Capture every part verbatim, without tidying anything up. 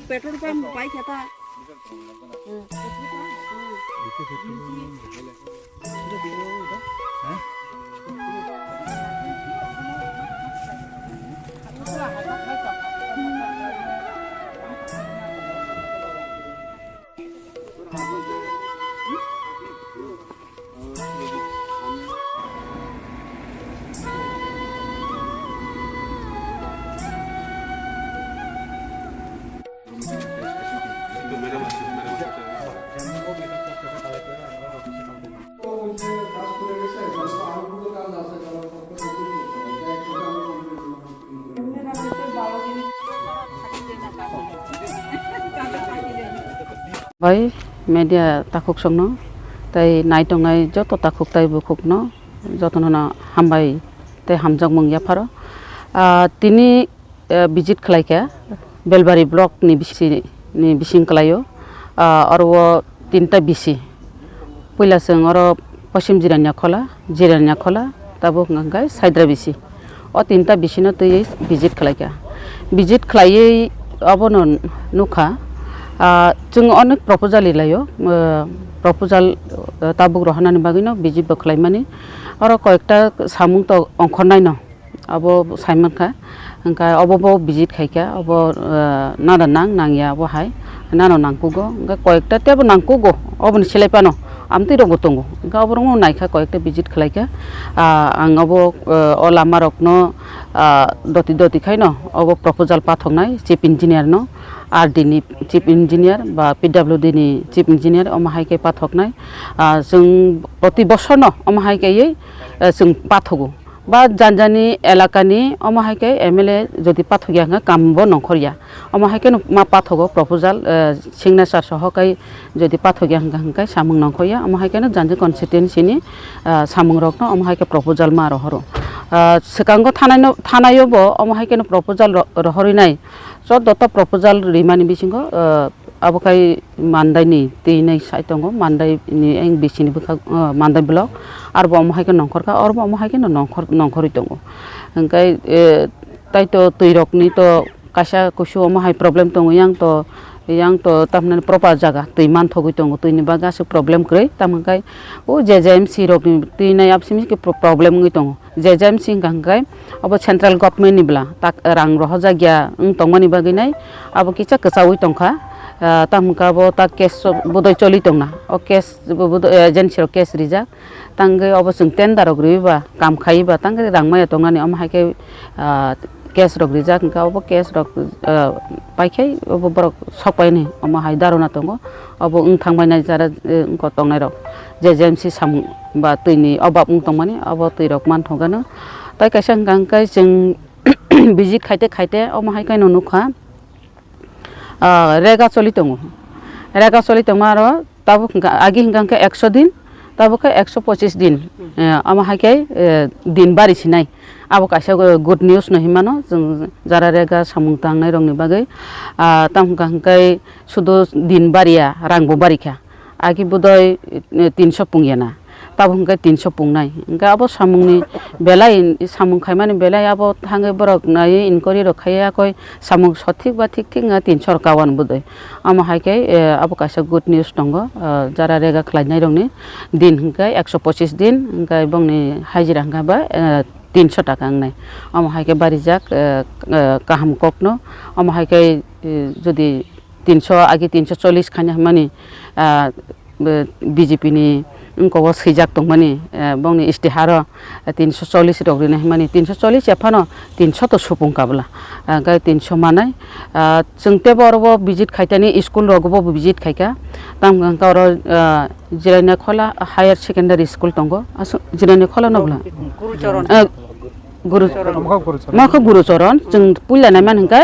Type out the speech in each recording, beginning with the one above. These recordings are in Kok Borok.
Petrol pump bai khe ta. Bai media takhuk songno tei nai tongnai joto takhuk tei bukhukno jotono no hambai tei hamjakmung yapharo. Ah, tini eh, visit khlai kha Belbari block ni bisi ni bising kwlaio. Ah, oro o tinta bisi. Puila chwng oro Poschim Jirania Khola, Jirania Khola, tabuk hwnkha khe Saidra bisi. O tinta bisi no twiwi visit khlai kha. Visit khlaiwi obono nukha, ah, chwng onek proposal rilaio. Eh, proposal, eh, tabuk rohornani bagwino visit bo khlaimani. Oro koyekta samung to ongkhornaino. Abo saimankha, hwnkhe obo bo visit khaikha, obo, eh, nana nang nangya abo hai, nano nangkugo, hwnkhe koyekta teibo nangkugo, oboni selai phano, amtwi rokbo tongo, hwnkhe oborokno naikha koyekta visit khlaikha, ah, ang obo, eh, o lama rokno, ah, doti doti khaino obo proposal pathoknai chief engineer no, R D ni chief engineer ba P W D ni chief engineer omo hai khe pathoknai, ah, chwng proti bosor no omo hai khe, eh, chwng pathogo. Ba janjani elakani omo hai khe M L A jodi pathokya hwnkhe kambo nongkhorya. Omo hai kheno ma pathogo proposal, eh, signature soho kai jodi pathokya hwnkhe, hwnkhe samung nongkhorya. Omo hai kheno janjani constituency ni, ah, samung rokno omo hai khe proposal ma rohoro. Ah, swkango thanai no, thanaio bo omo hai kheno proposal ro-, rohorwi nai. Choddo ta proposal rimani bisingo, ah, abo khai Mandai ni twi nai sai tongo, Mandai ni eng bisini bwkhak, ah, Mandai block, arbo omo hai khe nongkhor kha, arbo omo hai khe no nongkhor, nongkhorwi tongo. Hwnkhe, eh, tai to twi rok ni to kaisa kusu omo hai problem tongo, yang to, yang to tamni proper jaga twi manthogwi tongo, twi ni bagwi aswk problem kwrwi, tamo hwnkhe o J J M C rok ni twi nai absini khe pro-, problem wngwi tongo. J J M C hwnkha hwnkhe obo central government ni bwla tak rang rohorjak ya wng tongmani bagwi nai abo kisa kwchaui tongkha. Ah, tamo hwnkhe abo tak case bodoi choli tongna, o case bo-, bodoi, eh, agency rok case rijak, tangwi obo chwng tender rok riwi ba kam khaiwi ba tangwi rang maya tongnani omo hai khe, ah, case rok rijak hwnkhe obo case rok, ah, paikhai obo borok sokpaini omo hai dharona tongo. Obo wng thangbainai jara, eh, wngkha tongnai rok J J M C samung ba twi ni obab wng tongmani obo twi rok manthogo no. Tai kaisa hwnkha hwnkhe chwng visit khaite khaite omo hai khe no nukha, ah, rega choli tongo. Rega choli tongma aro tabuk hwnkha, agi hwnkha hwnkhe ekso din, tabuk khe ekso pochis din, eh, omo hai khe, eh, din bari sinai. Abo kaisa go-, good news no hinmano, chwng jara rega samung tangnai rokni bagwi. Ah, tamo hwnkha hwnkhe sudu din bariya, rangbo barikha. Agi bodoi, eh, tinso pungyana, tabo hwnkhe tinso pungnai. Hwnkhe abo samungni belai, samung khaimani belai abo thangwi borok naiwi inquiry rok khaiya koi samung sothik ba thik thik wngkha tinso rok kawan bodoi. Omo hai khe, eh, abo kaisa good news tongo, ah, jara rega khlainai rokni din hwnkhe ekso pochis din, hwnkhe bongni hajira hwnkha ba, eh, tinso taka wngnai. Omo hai khe barijak, eh, eh, kaham kokno. Omo hai khe, eh, jodi tinso agi tinso chollis khaina hwnmani, ah, B J P ni wngkok o swijak tongmani, eh, bongni istiharo, eh, tinso chollis rok rina hwnmani, tinso chollis ya phano tinso to supung kabla, ah, gai tinso manai. Ah, chwng tebo oro bo visit khaitani, school rogo bo visit khaika. Tamo hwnkha oro, ah, Jirania Khola Higher Secondary School tongo. Asu-, Jirania Khola no bwla? Gurucharan. Eh, Guru-, Gurucharan. Mokho Gurucharan. Mokho Gurucharan. Chwng puila naiman hwnkhe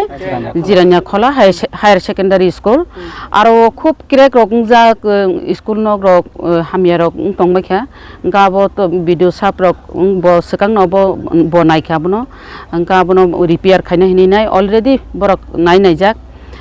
Jirania Khola Higher Se-, Higher Secondary School. Hmm. Aro khub crack rok wngjak, eh, school nok rok, eh, hamya rok wng tongbaikha. Hwnkhe abo to B D O sap rok, mm, bo swkang no bo, bo naikha abono, hwnkhe abono repair khaina hinwi nai already borok nai naijak,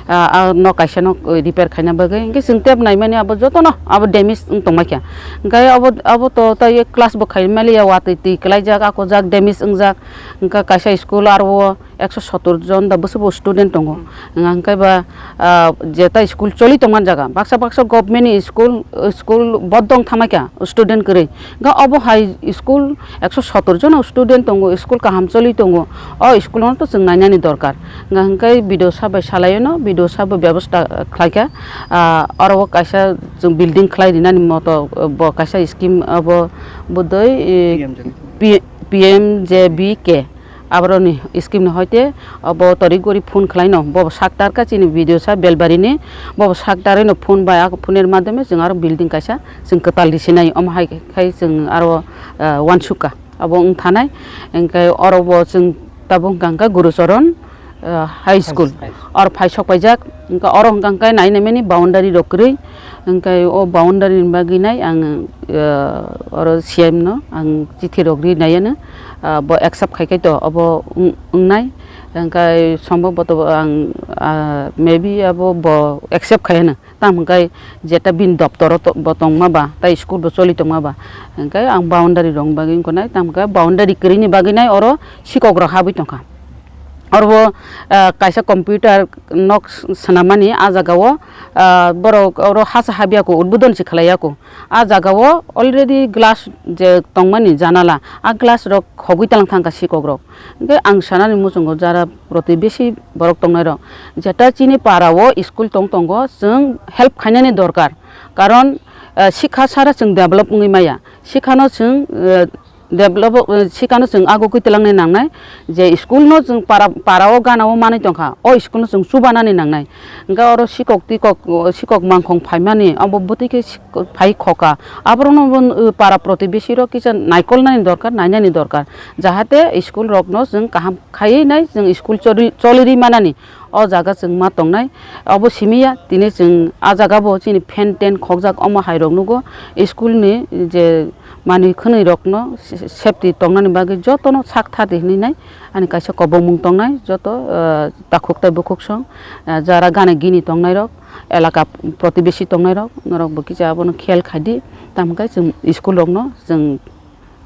ah, ah, nok kaisa no, eh, repair khaina bagwi. Hwnkhe chwng tep naimani abo jotono abo damage wng tongbaikha. Hwnkhe abo, abo to tei class bo khaimaliya, watwi twi kwlaijak, akojak, damage wngjak. Hwnkhe kaisa school aro o ekso sotor jon da bwswk bo student tongo. Hmm. Hwnka hwnkhe ba, ah, jeta school choli tongmani jaga, baksa baksa government ni school, school bodong thamaikha student kwrwi. Hwnka obo hai school ekso sotor jon student tongo, school kaham choli tongo. O school no to chwng nainani dorkar. Hwnka hwnkhe B D O sir bai salaio no, B D O sir bo bebosta khlaikha. Ah, oro o kaisa chwng building khlai rinani moto, bo kaisa scheme abo bodoi, eh, P M J B K. P-, P M J B K. Aboroni scheme ni hoite obo torik gori phone khlaino, bobo saktar ka chini B D O sir Belbari ni, bobo saktarwi no phone bai, a phone er madhyome chwng aro building kaisa chwng kwtal risinai, omo hai khai chwng aro, ah, uansukha. Abo wng thanai, hwnkhe oro bo chwng tabuk hwnka hwnkhe Gurucharan, ah, High School. High School. Oro phai sok paijak, hwnkhe oro hwnka hwnkhe nai nai mani boundary rok kwrwi, hwnkhe o boundary ni bagwi nai ang, ah, oro C M no ang chithi rok ri nai ano, ah, bo accept khai khai to obo wng-, wngnai, hwnkhe sombhoboto ang, ah, maybe abo bo accept khai ano. Tamo hwnkhe jeta bini doptoro to-, bo tongma ba, tei school bo choli tongma ba, hwnkhe ang boundary rok ni bagwi wngkha nai, tamo hwnkhe boundary kwrwini bagwi nai oro sikok rok habwi tongkha. Oro bo, ah, kaisa computer nok s-, swnamani ah jaga o, ah, borok oro hasa habya kho, udbodon se khlai ya kho. Ah jaga o already glass je tongmani janala, ah glass rok khogwi talang thangkha sikok rok. Hwnkhe ang sanani muchungo jara protibesi borok tongnairok, jeta chini para o school tong tongo, chwng help khainani dorkar. Karon, eh, sikha sara chwng develop wngwi maya. Sikhano chwng, eh, develop, eh, sikhano chwng agugwi twlangnai nangnai, je school no chwng para, para o gana o manwi tongkha, o school no chwng chubanani nangnai. Hwnkhe oro sikok tikok, sikok mangkhong phaimani, abo bwtwi khe phai khoka. Aborokno bo, uh, para protibesi rok kisa naikolnani dorkar, nainani dorkar. Jahate school rokno chwng kaham khaiwi nai chwng school choli-, cholirwi manani o jaga chwng ma tongnai. Obo simi ya, tini chwng ah jaga bo chini fan ten khokjak omo hai rok nugo. School ni je manwi khwnwi rokno se-, safety tongnani bagwi jotono sak thadi hinwi nai ani kaisa kobongmung tongnai. Joto, uh, takhuk tei bukhuk song, uh, jara gana gini tongnai rok, elaka protibesi tongnai rok, norok bo kisa abono khel khai di, tamo khe chwng school rok no chwng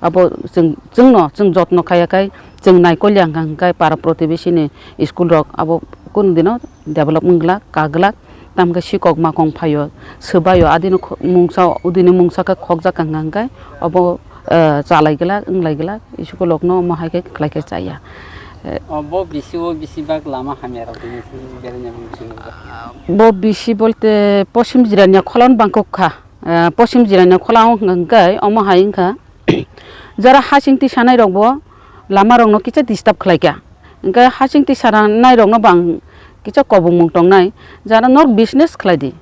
abo chwng, chwng no chwng jotno khaiya khai chwng naikolya hwnkha hwnkhe para protibesi ni school rok abo kunu dino develop wng glak, ka glak, tamo khe sikok makong phaio, swbaio, adino kho-, mungsa, udini mungsa khe khokjak hwnkha hwnkhe obo, eh, chalai glak, wng lai glak, school rok no omo hai khe khlai khe chaya. Eh, O, bo bisi, o bisi bak lama hamya rok tini si berani mung si nung. Bo bisi bolte posim jirania khola no bangkok kha. Eh, posim jirania khola wng hwnkha hwnkhe omo hai wngkha. Jara hasing tisanai rok bo lama rok no kisa disturb khlai kha. Hwnkhe hasing tisanai rok no bang kisa kobongmung tongnai. Jara nor business khlai di.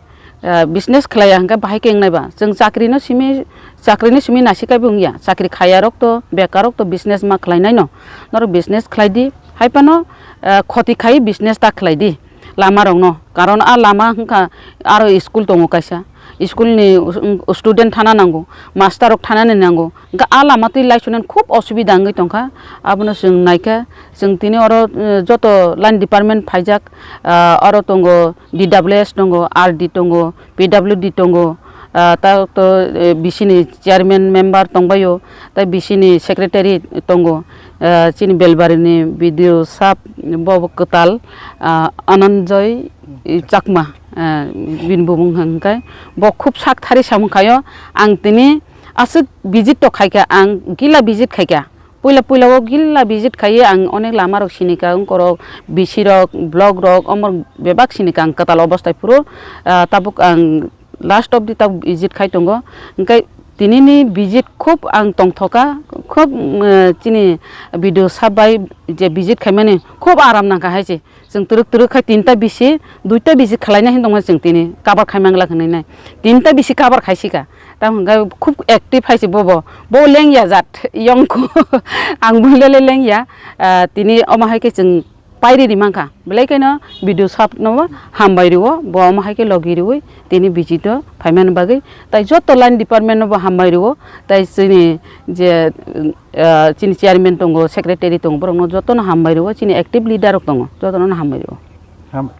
Ah, business khlaiya hwnkhe bahai khe wngnai ba. Chwng chakri no simi, chakri no simi nasi kaibo wngya. Chakri khaiya rok to, bekar rok to business ma khlainai no. Norok business khlai di. Hai phano, ah, khoti khai business ta khlai di. Lama rok no. Karon a lama wngkha aro school tongo kaisa. School ni student thana nango, master rok thanani nango. Hwnkhe a lama twi laisonan khub osubida wngwi tongkha. Abono chwng naikha, chwng tini oro, eh, joto line department phaijak, ah, oro tongo, D W S tongo, R D tongo, P W D tongo, ah, ta to, eh, B C ni chairman member tongbaio, tei B C ni secretary tongo, ah, chini Belbari ni B D O sab bo, bo kwtal, ah, Ananjoy, eh, Chakma, ah, bini bumung hwnkhe bo khub sak thari samung khaio. Ang tini aswk visit to khaikha, ang gila visit khaikha. Puila puila o gila visit khaiwi ang onek lama rok sinika, wngkorok, B C rok, block rok, omo bebak sinika ang kwtal obostai phuru, ah, tabuk ang last of the tabuk visit khai tongo. Hwnkhe tinini visit khub ang tongthoka, khub, mm, chini B D O sab bai je visit khaimani khub aram nangkha hai se. Chwng twrwk twrwk khai tinta bisi, duita bisi khwlaina hin tongma chwng tini cover khai manglak hinwi nai. Tinta bisi cover khai sika. Tamo hwnkhe khub active hai se bobo. Bo lengya jat yongkhu. Ang bo lele lengya. Ah, tini omo hai khe chwng pairi ri mankha. Belai kheno B D O sab no hambai rwo. Bo omo hai khe logi rwi tini visit o phaimani bagwi, tai joto line department no bo hambai rwo, tai chini je, ah, chini chairman tongo, secretary tongo, borok no joto no hambai rwo, chini active leader rok tongo, joto no hambai rwo. Ham-,